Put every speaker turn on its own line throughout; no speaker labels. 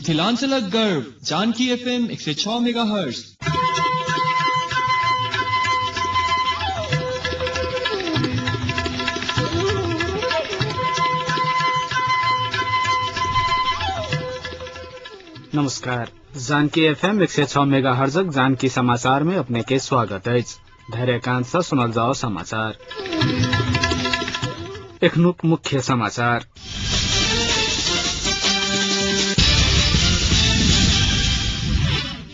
मिथिलांचलक गर्व Janaki FM 106 megahertz.
नमस्कार, जानकी एफएम 106 मेगाहर्जक जानकी समाचार में अपने के स्वागत अछि। धैर्यकांत से सुनल जाओ समाचार। एखनुक मुख्य समाचार।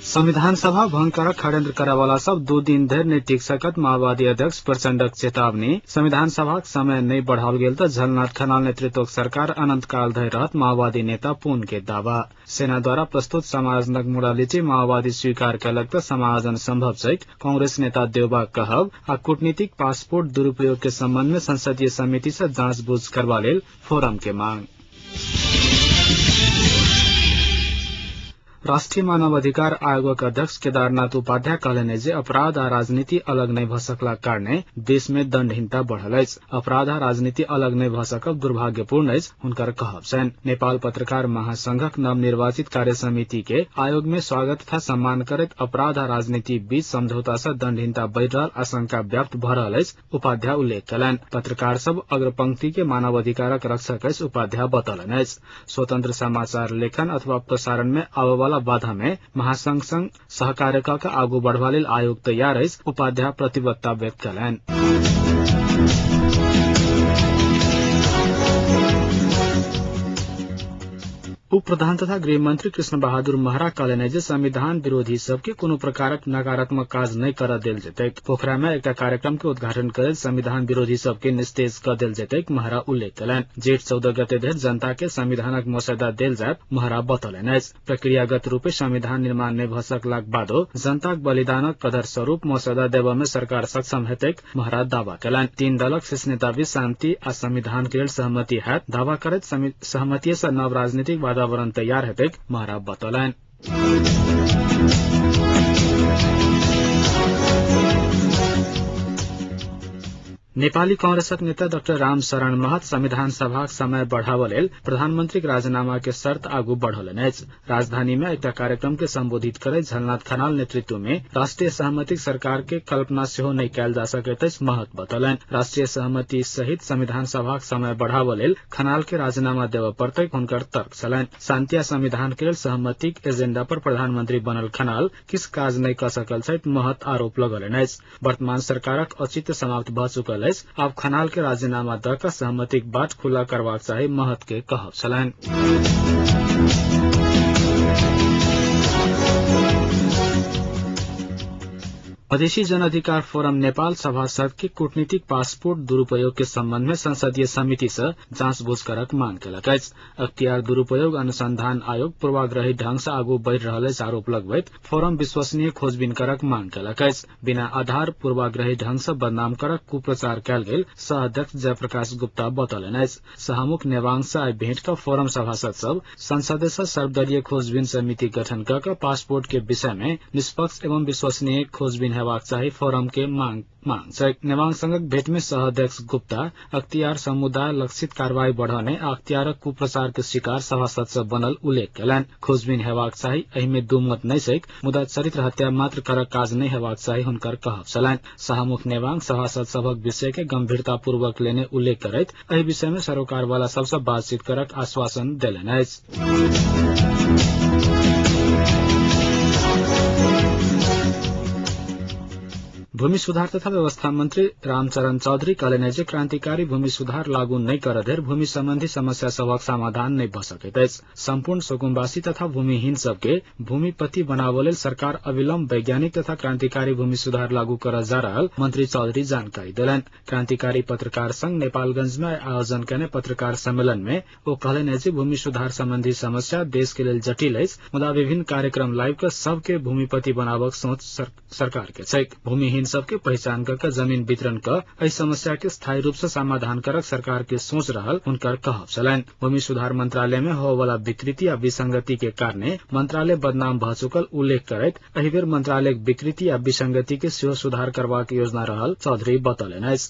संविधान सभा भंग करक षड्यंत्र करयवाला सब 2 दिन धरि नहि टिक सकत माओवादी अध्यक्ष प्रचण्डक चेतावनी। संविधान सभाक समय नहि बढ़ाओल गेल तऽ झलनाथ खनाल नेतृत्वक सरकार अनंतकाल धरि रहत माओवादी नेता पुन के दावा। सेना द्वारा प्रस्तुत समायोजनक मोडालिटी माओवादी स्वीकार कयलक तऽ समायोजन संभव छैक, कांग्रेस नेता देउबा कहब। आ कूटनीतिक पासपोर्ट दुरुपयोग के संबंध में संसदीय समिति से जांच बूझ करबा लेल फोरम के मांग। राष्ट्रीय मानवाधिकार आयोगक अध्यक्ष केदारनाथ उपाध्याय कहलनि जे अपराध आ राजनीति अलग नहि भऽ सकलाक कारणे देश मे दंडहीनता बढ़ल अछि। अपराध आ राजनीति अलग नहि भऽ सकब दुर्भाग्यपूर्ण अछि, हुनकर कहब छनि। नेपाल पत्रकार महासंघक नवनिर्वाचित कार्य समिति के आयोग मे स्वागत तथा सम्मान करैत अपराध आ राजनीति बीच समझौता सँ दंडहीनता बढ़ि रहल आशंका व्याप्त भऽ रहल अछि, उपाध्याय उल्लेख कयलनि। पत्रकार सब अग्रपंक्ति के मानवाधिकारक रक्षक अछि, उपाध्याय बतौलनि अछि। स्वतंत्र समाचार लेखन अथवा प्रसारण में आबयवाला बाधा में महासंघ संग सहकार्य कऽ के आगू बढ़बा लेल आयोग तैयार अछि, उपाध्याय प्रतिबद्धता व्यक्त कयलनि। उप प्रधान तथा गृह मंत्री कृष्ण बहादुर महरा कहलनि जे संविधान विरोधी सबके कोनो प्रकारक नकारात्मक काज नहि करऽ देल जेतैक। पोखरा में एकटा कार्यक्रम के उद्घाटन करैत संविधान विरोधी सबके निस्तेज कऽ देल जेतैक महरा उल्लेख कयलनि। जेठ 14 गते धरि जनता के संविधानक मसौदा देल जायत महरा बतौलनि अछि। प्रक्रियागत रूपे संविधान निर्माण नहि भऽ सकलाक बादो जनताक बलिदानक कदर स्वरूप मसौदा देबऽ में सरकार सक्षम हेतैक महरा दावा कयलनि। 3 दलक शीर्ष नेता बीच शांति आ संविधान के लेल सहमति हैत दावा करैत सहमति से नव राजनीतिक वातावरण तैयार हेतैक महरा बतौलनि। नेपाली कांग्रेसक नेता डाक्टर राम शरण महत संविधान सभाक समय बढ़ाबऽ लेल प्रधानमंत्रीक राजीनामा के शर्त आगू बढ़ौलनि अछि। राजधानी में एकटा कार्यक्रम के संबोधित करैत झलनाथ खनाल नेतृत्व में राष्ट्रीय सहमतिक सरकार के कल्पना सेहो नहि कयल जा सकैत अछि महत बतौलनि। राष्ट्रीय सहमति सहित संविधान सभाक समय बढ़ाबऽ लेल खनाल के राजीनामा देबऽ पड़तैक हुनकर तर्क छलनि। शांति आ संविधान के लेल सहमतिक एजेंडा पर प्रधानमंत्री बनल खनाल किछु काज नहि कऽ सकल छथि महत आरोप लगौलनि अछि। वर्तमान सरकारक औचित्य समाप्त भऽ चुकल अछि, आब खनाल के राजीनामा दऽ कऽ सहमतिक बाट खुला करबाक चाही महत के कहब छलनि। मधेसी जनअधिकार फोरम नेपाल सभासद के कूटनीतिक पासपोर्ट दुरुपयोग के संबंध में संसदीय समिति से जांच बूझ करक मांग केलक अछि। अख्तियार दुरुपयोग अनुसंधान आयोग पूर्वाग्रही ढंग से आगू बढ़ि रहल अछि आरोप लगबैत फोरम विश्वसनीय खोजबीन करक मांग केलक अछि। बिना आधार पूर्वाग्रही ढंग से बदनाम करक कुप्रचार कयल गेल सह अध्यक्ष जयप्रकाश गुप्ता बतौलनि अछि। सभामुख नेवांग से आइ भेंट कऽ फोरम सभासद सब संसद से सर्वदलीय खोजबीन समिति गठन कऽ के पासपोर्ट के विषय में निष्पक्ष एवं विश्वसनीय खोजबीन हेबाक चाही फोरम के मांग छै। नेवांग संगक भेंट में सह अध्यक्ष गुप्ता अख्तियार समुदाय लक्षित कार्रवाई बढ़ौने आ अख्तियारक कुप्रचार के शिकार सभासद सब बनल उल्लेख कयलनि। खोजबीन हेबाक चाही एहि में दू मत नहि छैक, मुदा चरित्र हत्या मात्र करक काज नहि हेबाक चाही हुनकर कहब छलनि। सभामुख नेवांग सभासद सभक विषय के गंभीरता पूर्वक लेने उल्लेख करैत एहि विषय में सरोकार वाला सबसँ बातचीत करक आश्वासन देलनि अछि। भूमि सुधार तथा व्यवस्था मंत्री रामचरण चौधरी कहलनि जे क्रांतिकारी भूमि सुधार लागू नहि करऽ धरि भूमि संबंधी समस्या सभक समाधान नहि भऽ सकैत अछि। सम्पूर्ण सुकुम्बासी तथा भूमिहीन सबके भूमिपति बनाबऽ लेल सरकार अविलंब वैज्ञानिक तथा क्रांतिकारी भूमि सुधार लागू करऽ जा रहल मंत्री चौधरी जानकारी देलनि। क्रांतिकारी पत्रकार संघ नेपालगंज में आयोजन केने पत्रकार सम्मेलन में ओ कहलनि जे भूमि सुधार संबंधी समस्या देश के लेल जटिल अछि, मुदा विभिन्न कार्यक्रम लाबि कऽ सबके भूमिपति बनाबक सोच सरकार के छैक। भूमिहीन सबके पहचान कऽ जमीन वितरण कऽ एहि समस्या के स्थायी रूप से समाधान करक सरकार के सोच रहल हुनकर कहब छलनि। भूमि सुधार मंत्रालय में होवला विकृति आ विसंगति के कारणे मंत्रालय बदनाम भऽ चुकल उल्लेख करैत एहि बेर मंत्रालयक विकृति आ विसंगति के सेहो सुधार करबाक योजना रहल चौधरी बतौलनि अछि।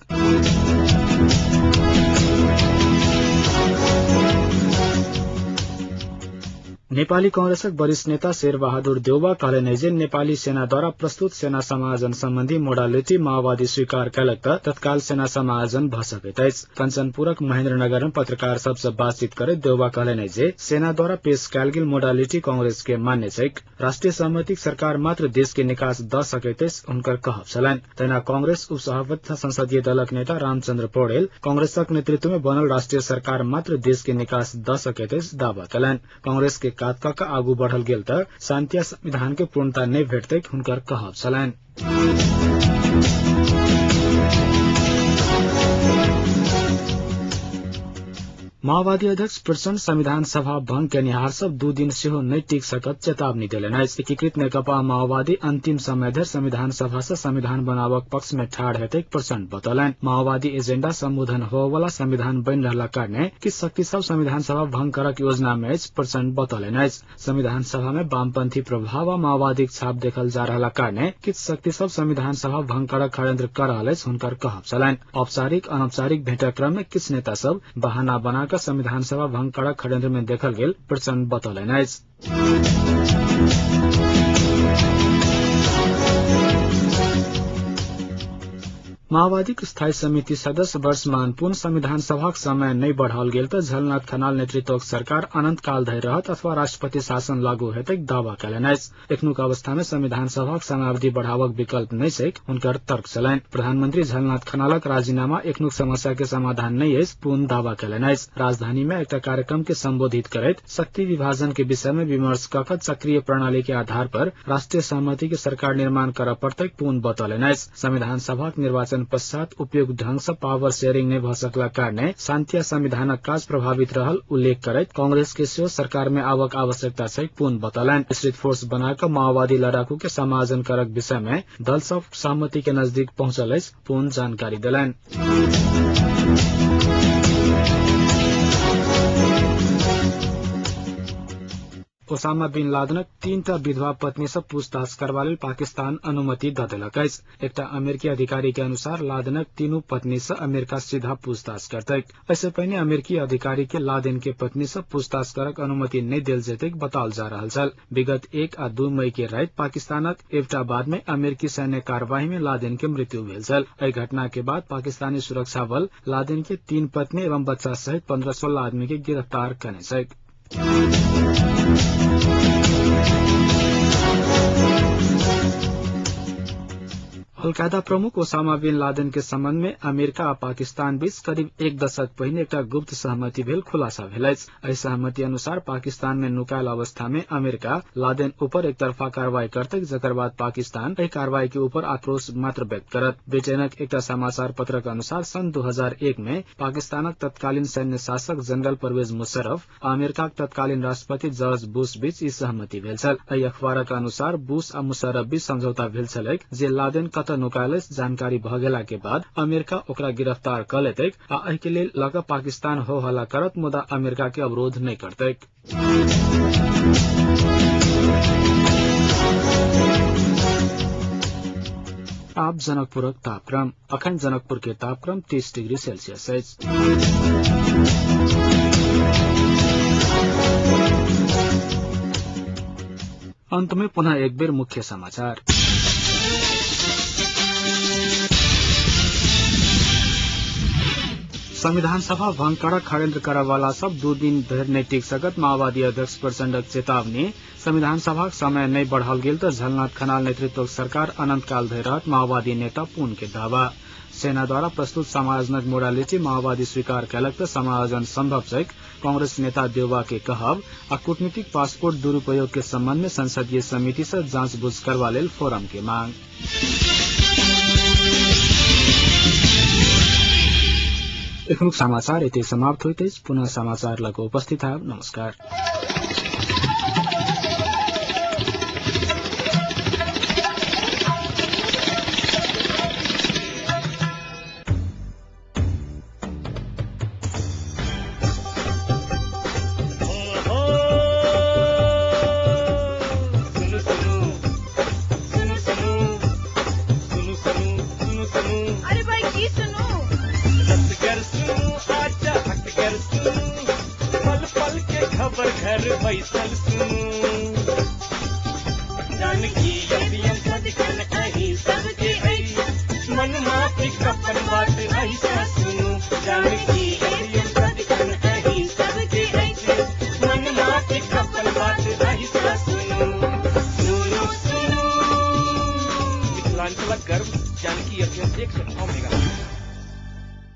नेपाली कांग्रेसक वरिष्ठ नेता शेरबहादुर देउवा कहलनि जे नेपाली सेनाद्वारा प्रस्तुत सेना समायोजन सम्बन्धी मोडालिटी माओवादी स्वीकार कयलक त तत्काल सेना समायोजन भ सकैत अछि। कंचनपुरक महेन्द्रनगर में पत्रकार सब से बातचीत करैत देउवा कहलनि जे सेनाद्वारा पेश कयल गेल मोडालिटी कांग्रेस के मान्य छैक। राष्ट्रिय सहमतिक सरकार मात्र देश के निकास द सकैत अछि हुनकर कहब छलनि। तहिना कांग्रेस उपसभापति तथा संसदीय दलक नेता रामचंद्र पौडेल कांग्रेसक नेतृत्व में बनल राष्ट्रिय सरकार मात्र देश के निकास द सकैत अछि दावा कयलनि। कांग्रेस के कात क आगू बढ़ल गेल त शांति संविधान के पूर्णता नहि भेटतैक हुनकर कहब छलनि। माओवादी अध्यक्ष प्रचण्ड संविधान सभा भंग केनिहार सब 2 दिन सेहो नहि टिक सकत चेतावनी देलनि अछि। एकीकृत नेकपा माओवादी अंतिम समय धरि संविधान सभा से संविधान बनाबक पक्ष में ठाढ़ हेतैक प्रचण्ड बतौलनि। माओवादी एजेंडा संबोधन होवला संविधान बनि रहला कारणे किछु शक्ति सब संविधान सभा भंग करक योजना में अछि प्रचण्ड बतौलनि अछि। संविधान सभा में वामपंथी प्रभाव आ माओवादीक छाप देखल जा रहला कारणे किछु शक्ति सब संविधान सभा भंग करक षड्यंत्र क रहल अछि हुनकर कहब छलनि। औपचारिक अनौपचारिक भेटक क्रम में किछु नेता सब बहाना बना क संविधान सभा भंग करक षड्यंत्र में देखल गेल प्रचण्ड बतौलनि अछि। माओवादीक स्थायी समिति सदस्य वर्षमान पुन संविधान सभाक समय नहि बढ़ाओल गेल त झलनाथ खनाल नेतृत्वक सरकार अनंत काल धरि रहत अथवा राष्ट्रपति शासन लागू हेतैक दावा कयलनि अछि। एखनुक अवस्था में संविधान सभाक समयावधि बढ़ावक विकल्प नहि छैक हुनकर तर्क छलनि। प्रधानमंत्री झलनाथ खनालक राजीनामा एखनुक समस्या के समाधान नहि अछि पुन दावा कयलनि अछि। राजधानी में एकटा कार्यक्रम के संबोधित करैत शक्ति विभाजन के विषय में विमर्श क क चक्रीय प्रणाली के आधार पर राष्ट्रीय सहमति के सरकार निर्माण करऽ पड़तैक पुन बतौलनि अछि। संविधान सभाक निर्वाचन पश्चात उपयुक्त ढंग से पावर शेयरिंग नहि भ सकला कारणे शांति संविधानक काज प्रभावित रहल उल्लेख करैत कांग्रेस के सेहो सरकार में आवक आवश्यकता छै पुन बतौलनि। मिश्रित फोर्स बना क माओवादी लड़ाकू के समायोजन करक विषय में दल सब सहमति के नजदीक पहुंचल अछि पुन जानकारी देलनि। ओसामा बिन लादनक 3टा विधवा पत्नी से पूछताछ करबा लेल पाकिस्तान अनुमति द देलक अछि। एकटा अमेरिकी अधिकारी के अनुसार लादनक 3 पत्नी से अमेरिका सीधा पूछताछ करतैक। एहिसे पहिने अमेरिकी अधिकारी के लादेन के पत्नी से पूछताछ करक अनुमति नहि देल जेतैक बताओल जा रहल छल। विगत 1 आ 2 मई के राति पाकिस्तानक एबटाबाद में अमेरिकी सैन्य कार्यवाही में लादेन के मृत्यु भेल छल। एहि घटना के बाद पाकिस्तानी सुरक्षा बल लादेन के 3 पत्नी एवं बच्चा सहित 15-16 आदमी के गिरफ्तार कने छैक। अलकायदा प्रमुख ओसामा बिन लादेन के संबंध में अमेरिका आ पाकिस्तान बीच करीब 1 दशक पहिने एकटा गुप्त सहमति भेल खुलासा भेल अछि। एहि सहमति अनुसार पाकिस्तान में नुकायल अवस्था में अमेरिका लादेन ऊपर एकतरफा कार्रवाई करतैक, जकर बाद पाकिस्तान एहि कार्रवाई के ऊपर आक्रोश मात्र व्यक्त करत। ब्रिटेनक एकटा समाचार पत्रक अनुसार सन 2001 में पाकिस्तानक तत्कालीन सैन्य शासक जनरल परवेज मुशर्रफ आ अमेरिकाक तत्कालीन राष्ट्रपति जॉर्ज बुश बीच ई सहमति भेल छल। एहि अखबारक अनुसार बुश आ मुशर्रफ बीच समझौता भेल छलैक जे लादेन कतऽ नुकायल अछि जानकारी भ गेला के बाद अमेरिका ओकरा गिरफ्तार क लेतैक आ एहि के लेल लग पाकिस्तान हो हल्ला करत, मुदा अमेरिका के अवरोध नहि करतैक। आब जनकपुरक तापक्रम। अखन जनकपुर के तापक्रम 30 डिग्री सेल्सियस अछि। अंत में पुनः एक बेर मुख्य समाचार। संविधान सभा भंग करक षड्यंत्र करवाला सब 2 दिन धरि नहि टिक सकत माओवादी अध्यक्ष प्रचण्डक चेतावनी। संविधान सभाक समय नहि बढ़ाओल गेल त झलनाथ खनाल नेतृत्वक सरकार अनंतकाल धरि रहत माओवादी नेता पुन के दावा। सेना द्वारा प्रस्तुत समायोजनक मोडालिटी माओवादी स्वीकार कयलक त समायोजन संभव छैक कांग्रेस नेता देउवा के कहब। आ कूटनीतिक पासपोर्ट दुरूपयोग के संबंध में संसदीय समिति से जांच बुझ करवा लेल फोरम के मांग। एखनुक समाचार एतै समाप्त होइत अछि। पुनः समाचार लग उपस्थित हब। नमस्कार।
खबर बैसल सुनू। जानकी एफएम सदिखन अहीं सबके अछि, मन माफिक अपन बात ऐसा सुनू। जानकी एफएम सदिखन अहीं सबके अछि, मन माफिक अपन बात ऐसा सुनू। सुनू सुनू
मिथिलांचलक गर्व जानकी एफएम 106 मेगाहर्ट्ज।